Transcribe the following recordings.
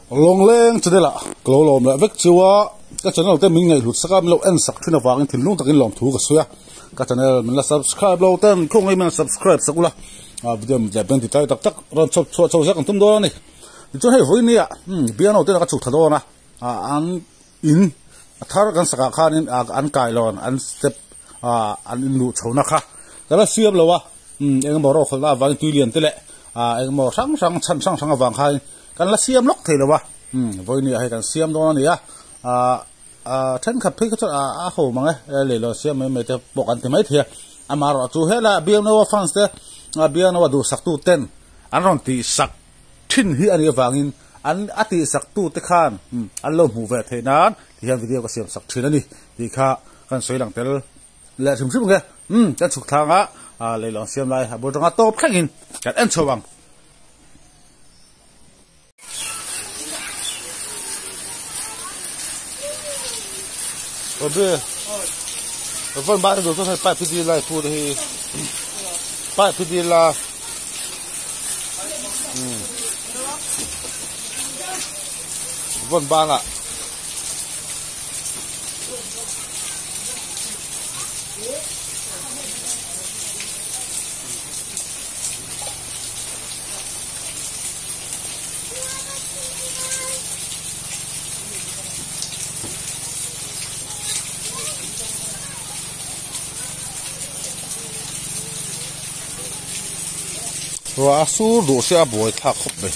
Lawngleng channel ah ka lo lawm leh vek chu a, ka channel te min ngaihhlut sak a, min lo en sak thin avangin thinlung takin lawmthu ka sawi a, ka channel min la subscribe lo ten khawngaih min subscribe sak ula, video min tlem ti tlai tak tak rawn chhawp chhuah chho zek an tum dawn a ni. Tichuan hei vawinia piano ten ka chhuk tha dawn a, an in a thar kan sakah khanin an kailawn an step an inluh chhohna kha ka la siam lo a, engemaw rawkhalna avangin tui lian te leh engemaw hrang hrang chhan hrang hrang avang khain Kan la siam lawk thei lo a, vawinia hei kan siam dawn a ni a, ahh thenkhat phei kha chuan a ho mang e, leilawn siam mai mai te pawh kan ti mai thei a, amaherawh chu helai Biangnoa fans te Biangnoa duhsaktu ten an rawn tihsak thin hi a nih avangin an a tihsaktu te khan an lo hmuh ve theih nan ti hian video ka siam sak thin a ni tih kha kan sawi lang tel leh hrim hrim ang e, kan chhuk thlang a leilawn siam lai a bul tanga tawp thlengin kan en chho ang. Obe van ba do hei pipe hi dil lai pu te hi pipe hi dil la vawn bangah Ruah a sur duh sia a buai thlak khawp mai.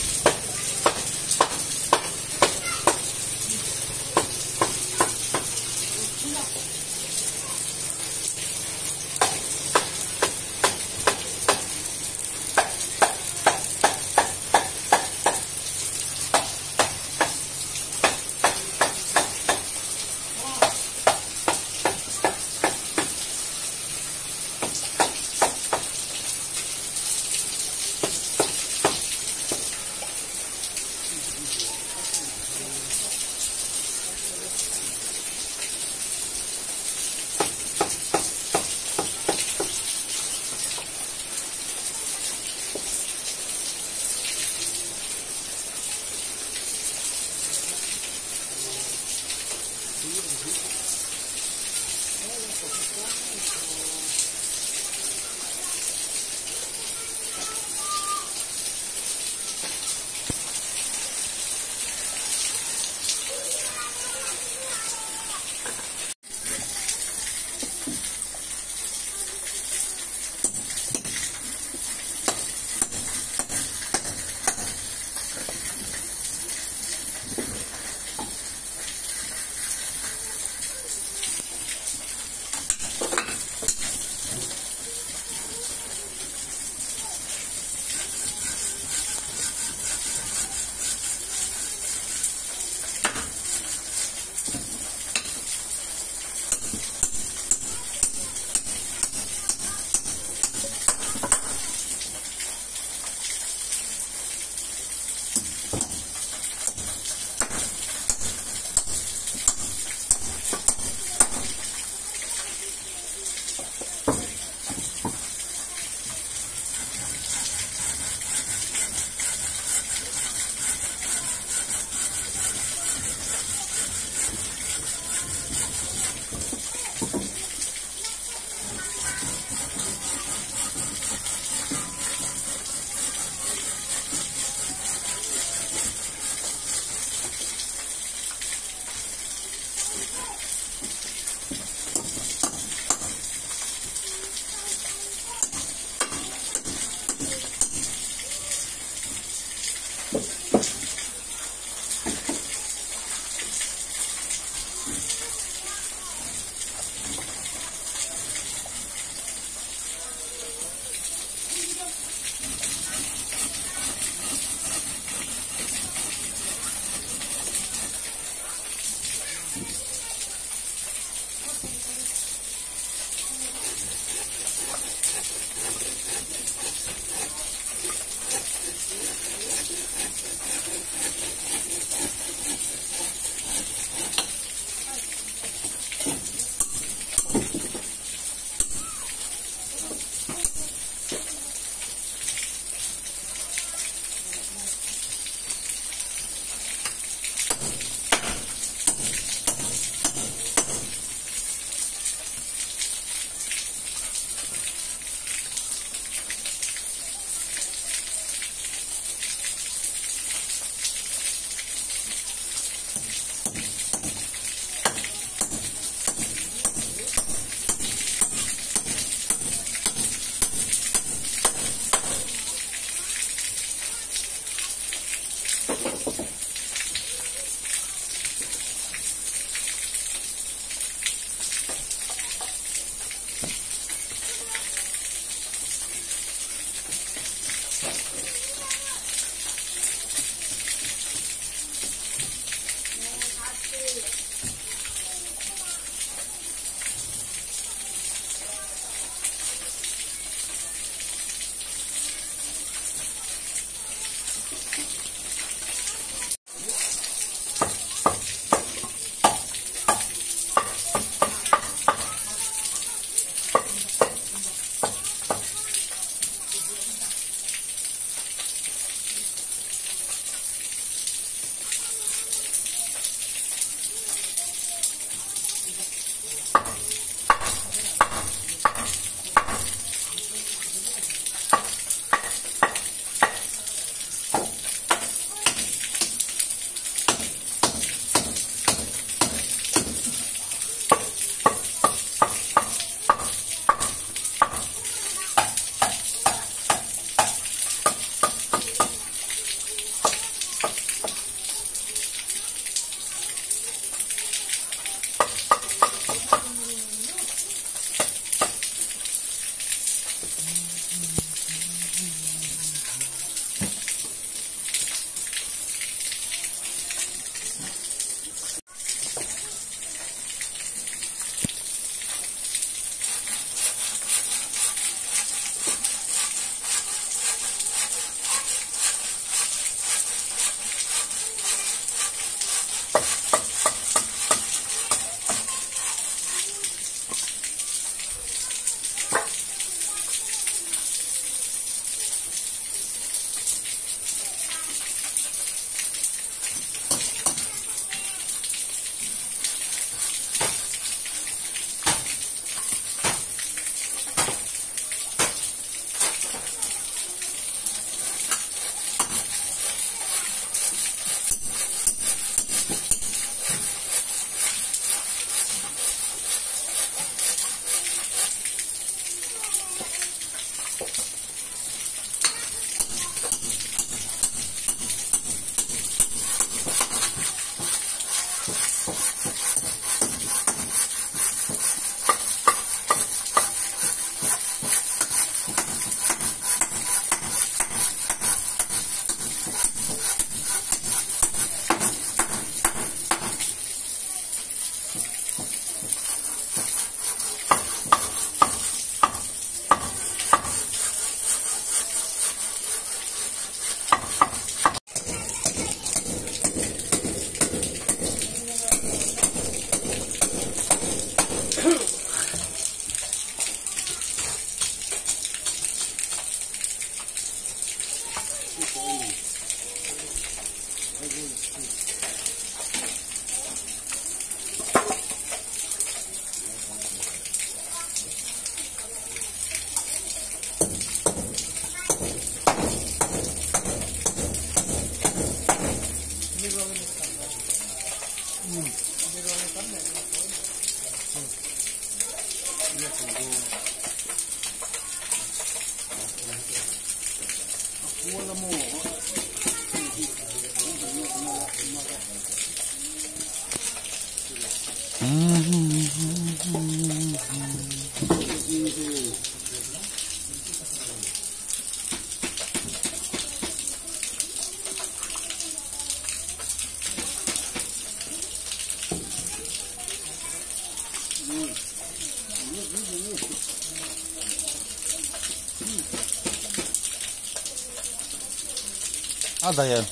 A daih em?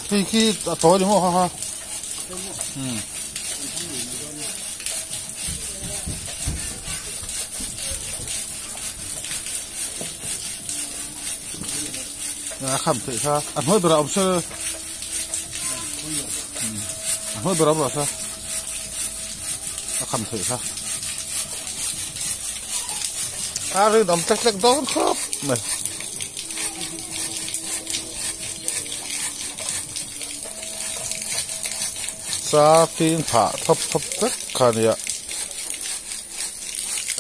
Khi khi a tawi ni maw ha ha. A kham theih kha a hnuai berah awm se a hnuai berah awm rawh se a kham theih kha a rinawm tlek tlek dawn khawp mai. Char tin phah thlawp thlawp vek kha a nia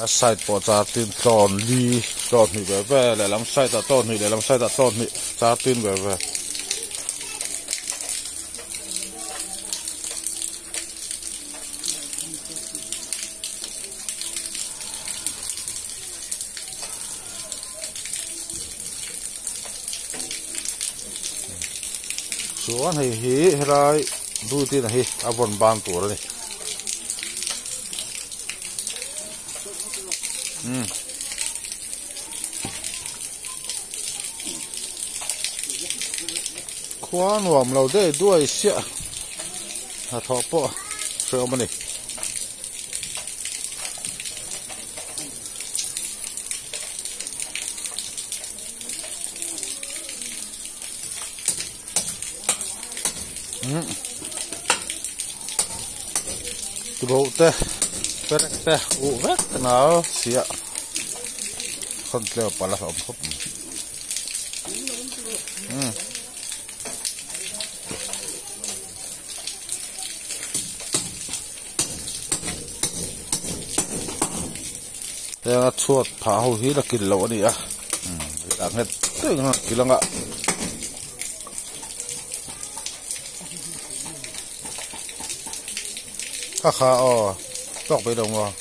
a side pawh char tin tlawn li tlawn hnih ve ve lehlam side ah tlawn hnih lehlam side ah tlawn hnih char tin ve ve. Chuan hei hi helai duty na hi a vawn ban tur a ni. Umm. Khua nuam lo deuh duai siah hnathawh pawh hrehawm a ni. Tibawh te perek te uh vek nal sia khawn tleu palh a hlauhawm khawp mai. Heng a chhuat phah ho hi la kil loh a ni a ah nghet deuhin a kil ang a. Kha kha aw tawk mai lo maw.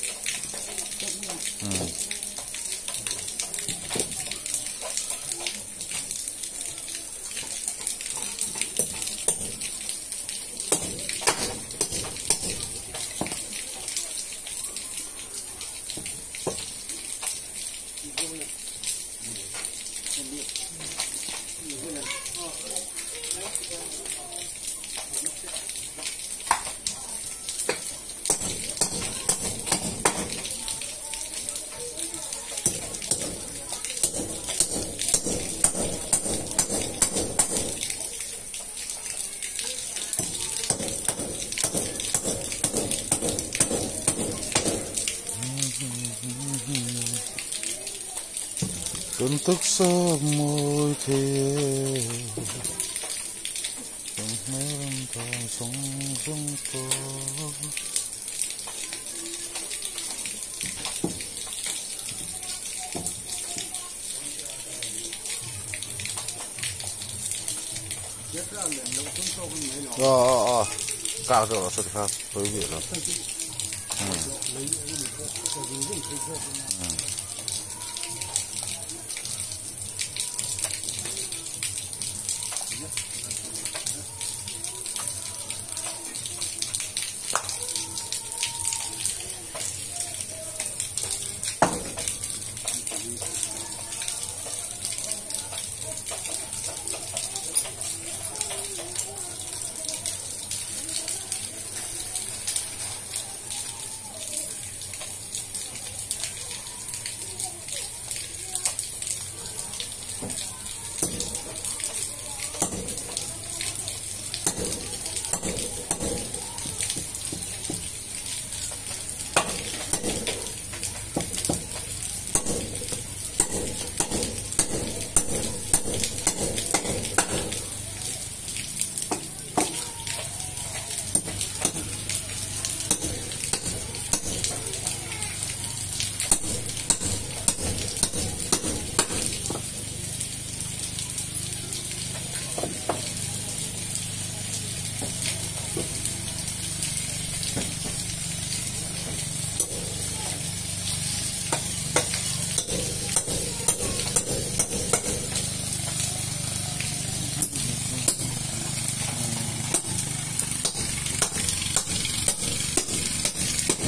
Kan taksa mawi thei e kan hmel an tan zawng zawng tawh. Ờ ờ ờ Cạo rồi sao thì sao hơi bị rồi.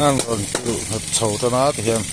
An rawn kilh nghet chho tan a tihian.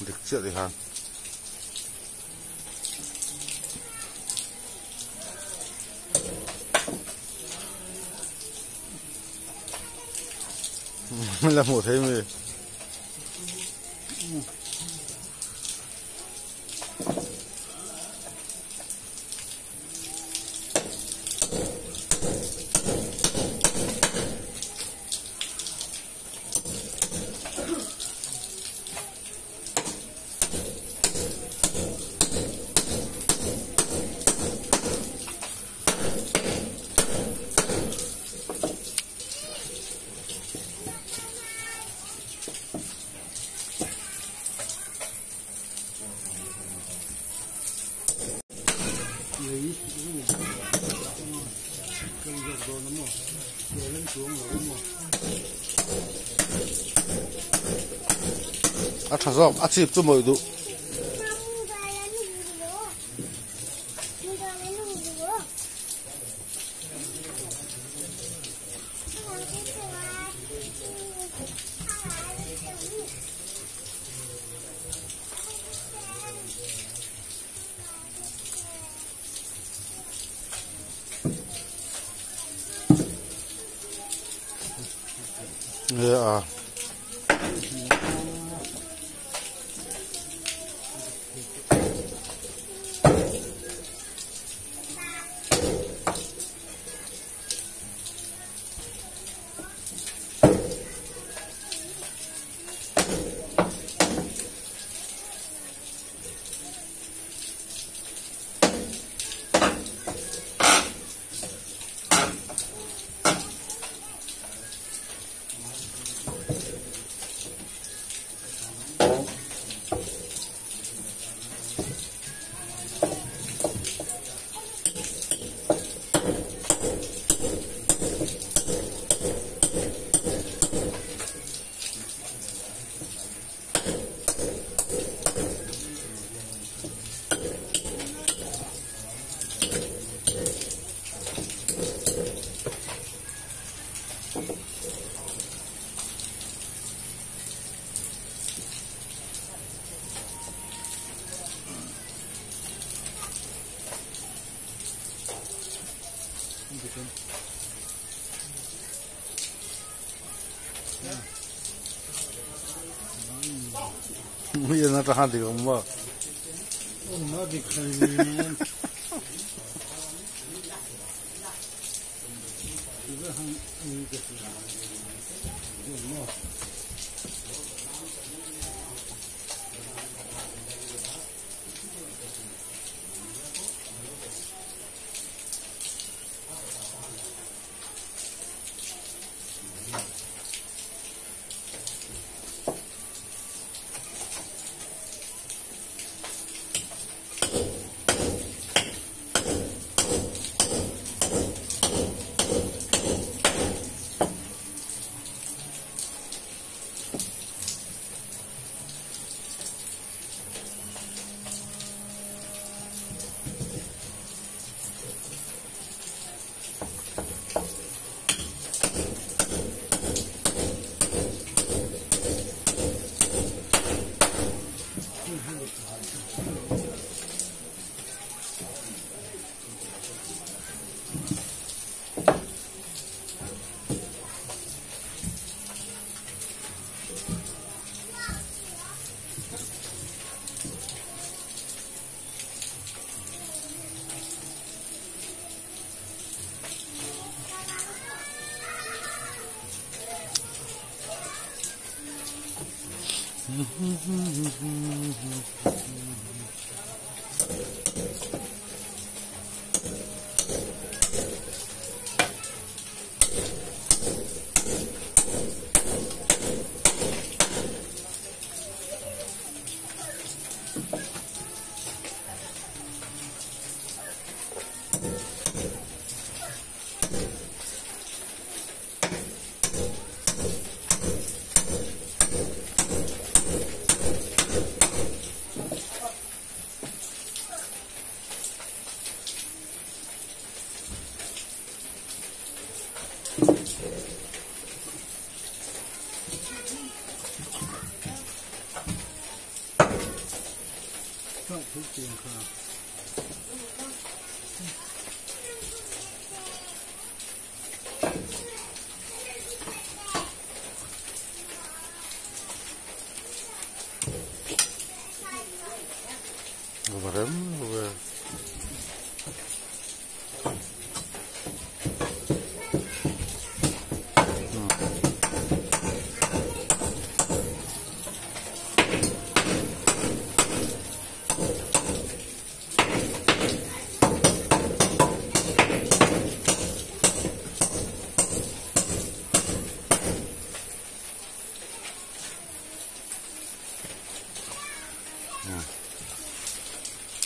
Dik chiah ti khan. La hmuh thei mi. A tha zawk a chip chu mawih duh. Yeah.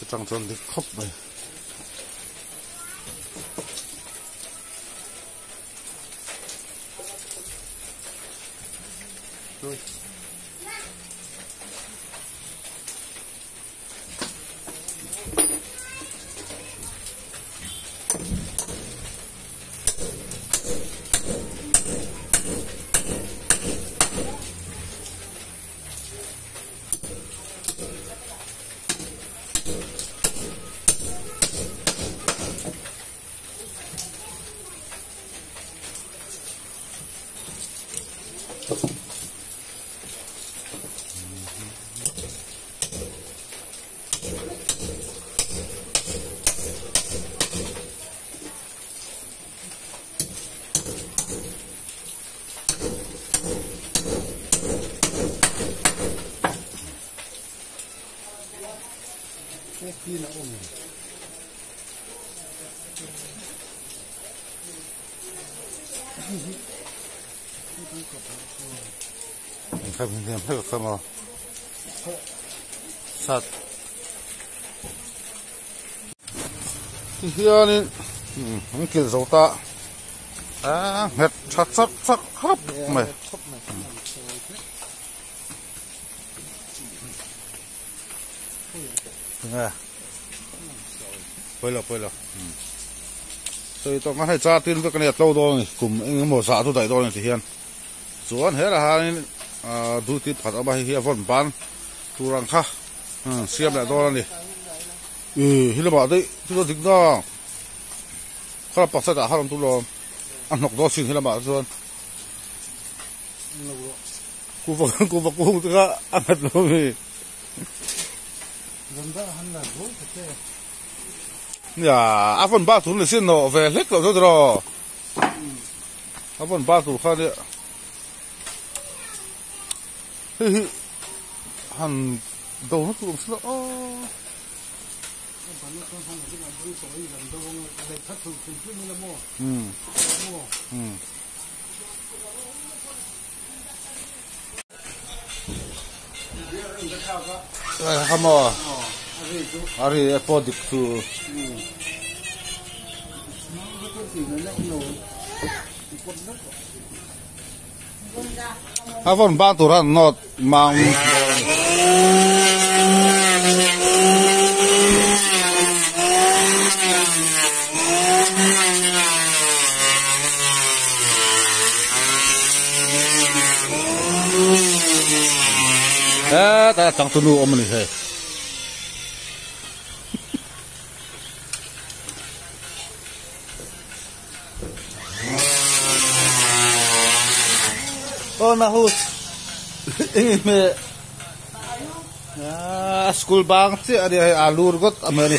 Chutang chuan dik khawp mai. Tihianin an kilh zo ta a nghet tha chak chak khawp mai. Nge pawilo pawilo sawi tawh nga hei char tin vek ania tlo dawn a ni kum eng emaw zah chu daih dawn a ni tihian chuan helah hianin ah duty pakhat a awm a hei hi a vawn ban tur ang kha siam leh dawn a ni ih hi lamah daih chu chuan dik na kha pakhat ah khan awm tur lo a hnawk dawn sin hi lamah chuan. Kuva kuva kung te kha a nghet lo mi. Nia a vawn bak tur ni sin nawh ve hlek loh chu tiraw. A vawn bak tur kha nia. Hei hi han do na tur awm si lo aw. Kha maw a ri e pawh dik chu a vawn bak tur a nawt mang hetah changtunu awm a ni hei. Aw na hu eng hme a school bang chiah a nia hei alu ringawt a hmel a ni.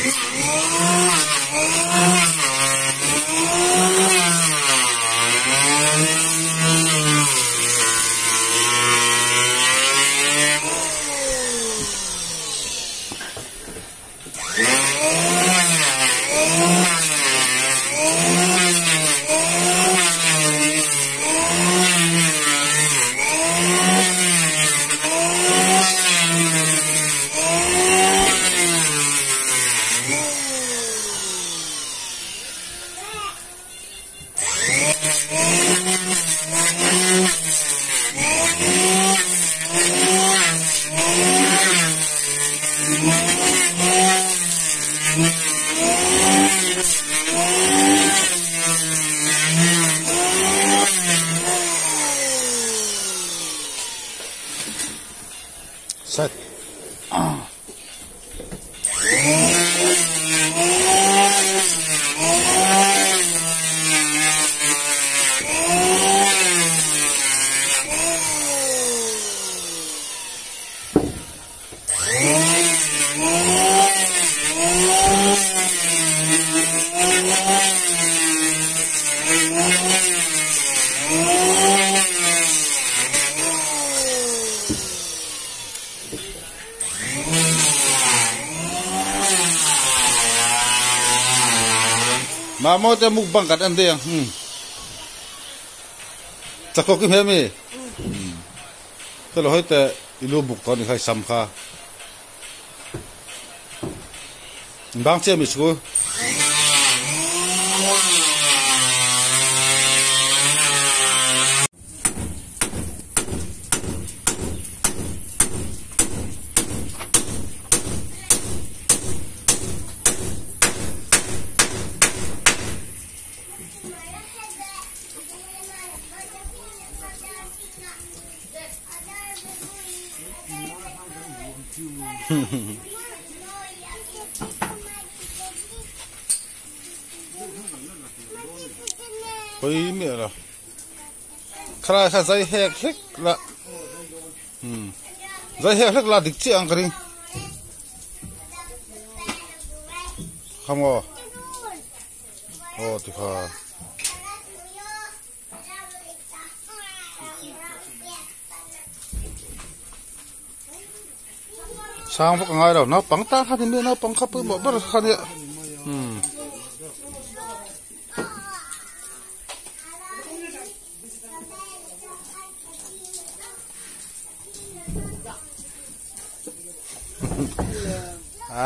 Set. Mamo te mukbang kan en daih ang umm chakawk i hmel mi Helo hei teh i lu buk tawh a ni kha i sam kha. Bang chiah mi school. Pui miah lo khalai kha zai hek hlek la umm zai hek hlek la dik chiah ang ka ring kha maw aw tikha. Sang vak a ngai lo naupang tan kha ni mai naupang kha pawimawh ber kha nia umm.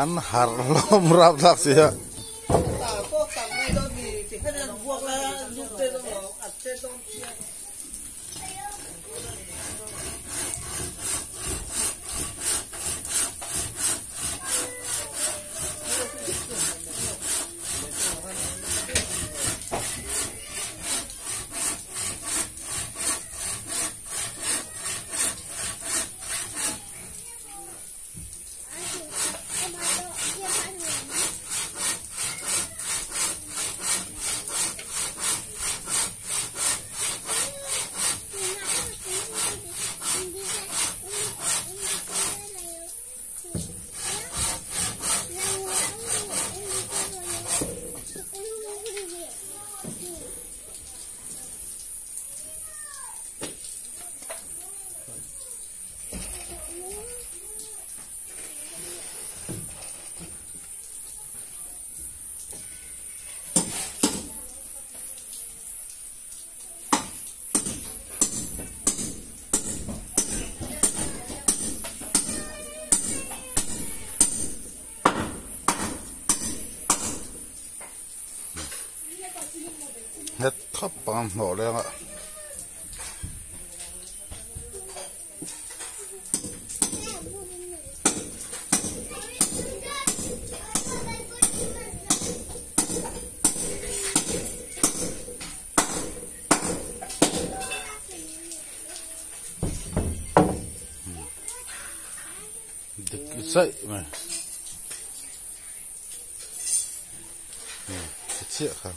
An harh hlawm rap thlak si a. Nghet khawp ang hnawh leng a. Dik zaih mai. Chiah kha.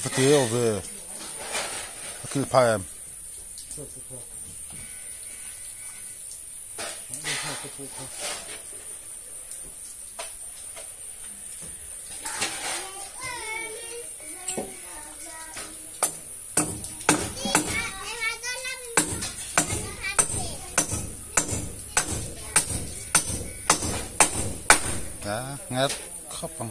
Fa te ve a kil phai em. Đó, ngát khóc không?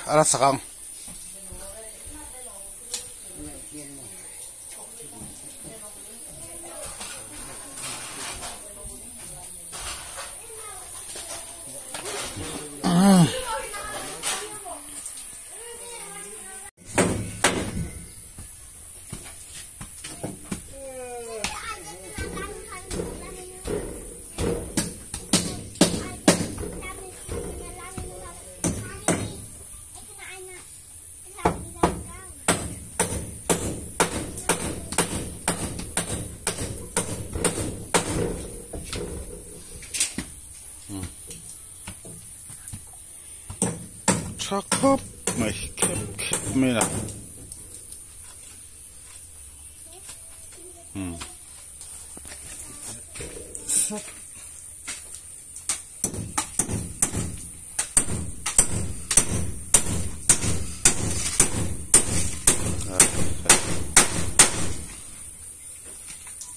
Ala sakang. Tha khawp mai khep khep mai a umm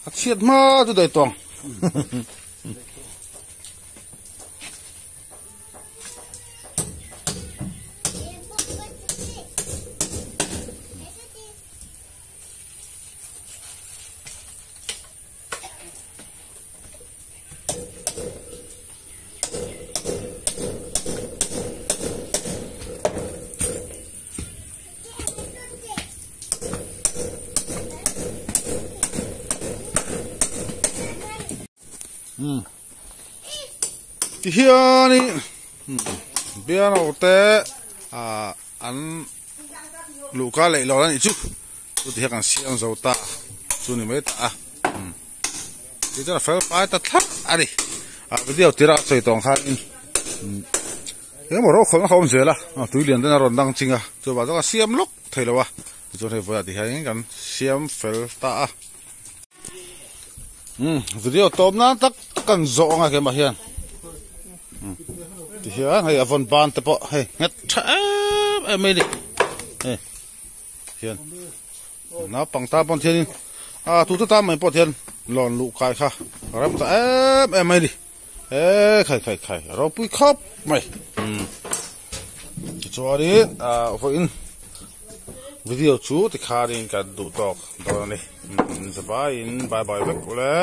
a chhiat hma chu daih tawng. Ti hianin piano te ah an luhka leh lo a nih chu chu ti hian kan siam zo ta chu ni mai ta a ti chuan a fel fai ta thlap a ni a video tirah a sawi tawh ang khanin engemaw ro khawlh na kha a awm zel a tui lian ten a rawn dang ching a chuvang chuan a siam lawk thei lo a tichuan hei vawiah ti hianin kan siam fel ta a. Umm video tawp nan tak tak kan zawh anga keimah hian ti hian hei a vawn ban te pawh hei nghet tha em em mai a ni hei hian naupang tan pawh hianin a tute tan mai pawh hian lawn luh kai kha rem ta em em mai a ni e khai khai khai a ropui khawp mai umm tichuanin ah vawiin video chu tikhanin kan duh tawk dawn a ni. Zavaiin bye bye vek ule.